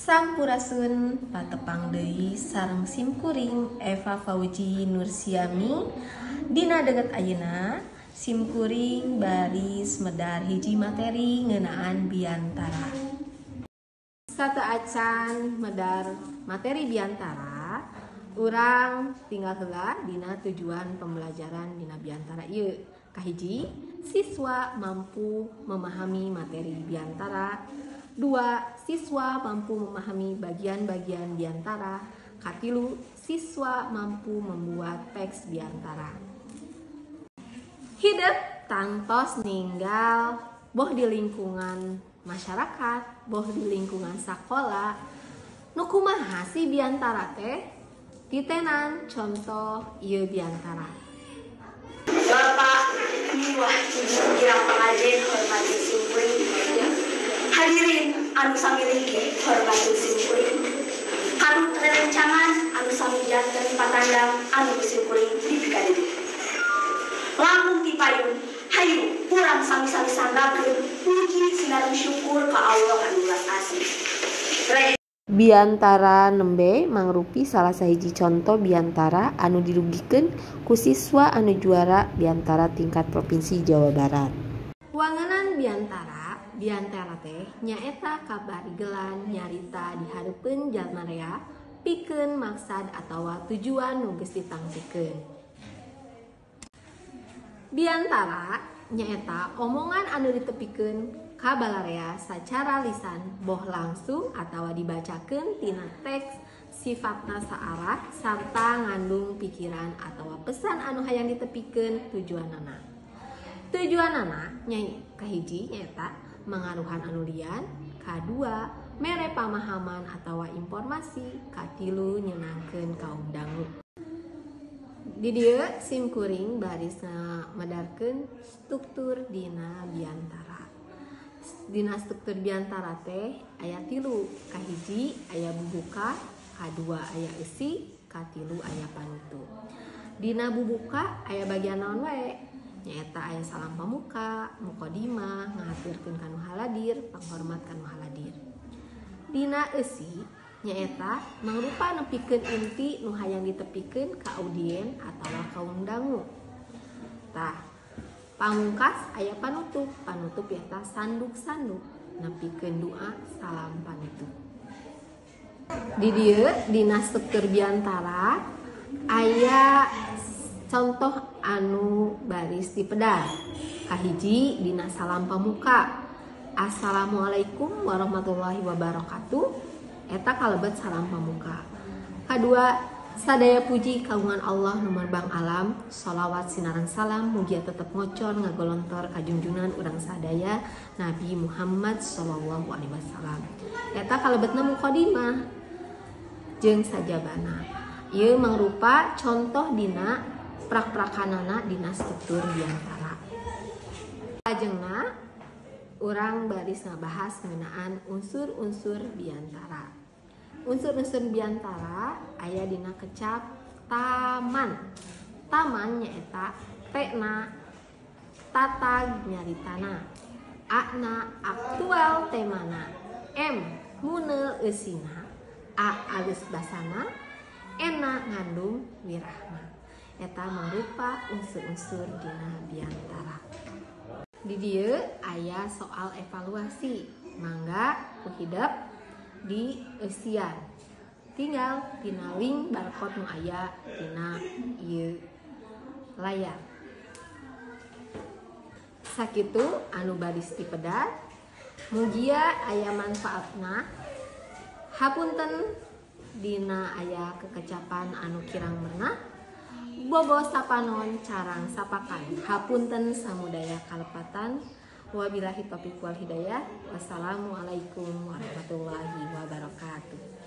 Sampurasun, patepang deui sareng simkuring Eva Fauji Nursiami. Dina deget ayeuna simkuring baris medar hiji materi ngeunaan biantara. Sateuacan medar materi biantara, urang tinggal heula dina tujuan pembelajaran dina biantara ieu. Kahiji, siswa mampu memahami materi biantara. 2, siswa mampu memahami bagian-bagian biantara. 3, siswa mampu membuat teks biantara. Hidep tangtos ninggal boh di lingkungan masyarakat, boh di lingkungan sakola. Nu kumaha sih biantara teh? Titenan contoh ieu biantara. Bapak, miwah ibu kirang pangajen hormati simkuring. Hadirin anu sami linggih hormati simkuring. Kanu rerencangan anu sami janten patandang anu simkuring dipikadidik. Langkung ti payun, hayu urang sami-sami sanggakeun puji sinareng syukur ka Allah anu welas asih. Biantara nembe mangrupi salah sahiji conto biantara anu dirugikeun ku siswa anu juara biantara tingkat Provinsi Jawa Barat. Wangenan biantara teh nyaeta kabarigelan nyarita dihareupeun jalma rea pikeun maksad atawa tujuan nu geus ditangtikeun. Biantara nyaeta omongan anu ditepikeun ka balarea sacara lisan boh langsung atawa dibacakeun tina teks sifatna saarah sarta ngandung pikiran atawa pesan anu hayang ditepikeun tujuanana. Tujuanana nya kahiji nyaeta mangaruhan anu lian, kadua mere pamahaman atawa informasi, katilu nyenangkeun kaum dangu. Di dieu simkuring barisna medarkeun struktur dina biantara. Dina struktur biantara teh aya 3, kahiji aya bubuka, kadua aya eusi, katilu aya panutup. Dina bubuka aya bagian naon wae? Nyaeta aya salam pamuka, mukodimah, ngahaturkeun ka nu haladir, panghormat ka nu haladir. Dina eusi nyaeta mangrupa nepikeun inti nu hayang ditepikeun ka audien atawa kaum dangu. Tah, pamungkas aya panutup, panutup nyaeta sanduk-sanduk nepikeun doa salam panutup. Di dieu dina struktur biantara aya contoh anu baris dipedar. Kahiji dina salam pamuka. Assalamualaikum warahmatullahi wabarakatuh. Eta kalebet salam pamuka. Kadua, sadaya puji kagungan Allah nu merbang alam, sholawat sinareng salam mugia tetep ngocor ngagolontor ka junjungan urang sadaya Nabi Muhammad sallallahu alaihi wasallam. Eta kalebetna muqaddimah jeung sajabana. Ieu mangrupa contoh dina prak-prakanana dina struktur biantara. Lajengna urang baris ngabahas ngeunaan unsur-unsur biantara. Unsur-unsur biantara aya dina kecap taman. Taman nyaeta T-na tatag nyaritana, A-na aktual temana, M muneul eusina, A alus basana, N-na ngandung wirahma. Eta mangrupa unsur-unsur dina biantara. Di dieu aya soal evaluasi, mangga ku hidep di eusian. Tinggal tina link barcode nu aya dina ieu layar. Sakitu anu baris dipedar, mugia aya manfaatna. Hapunten dina aya kekecapan anu kirang merenah. Bobo sapanon carang sapakan. Hapunten samudaya kalepatan. Wabillahi taufiq wal hidayah. Wassalamualaikum warahmatullahi wabarakatuh.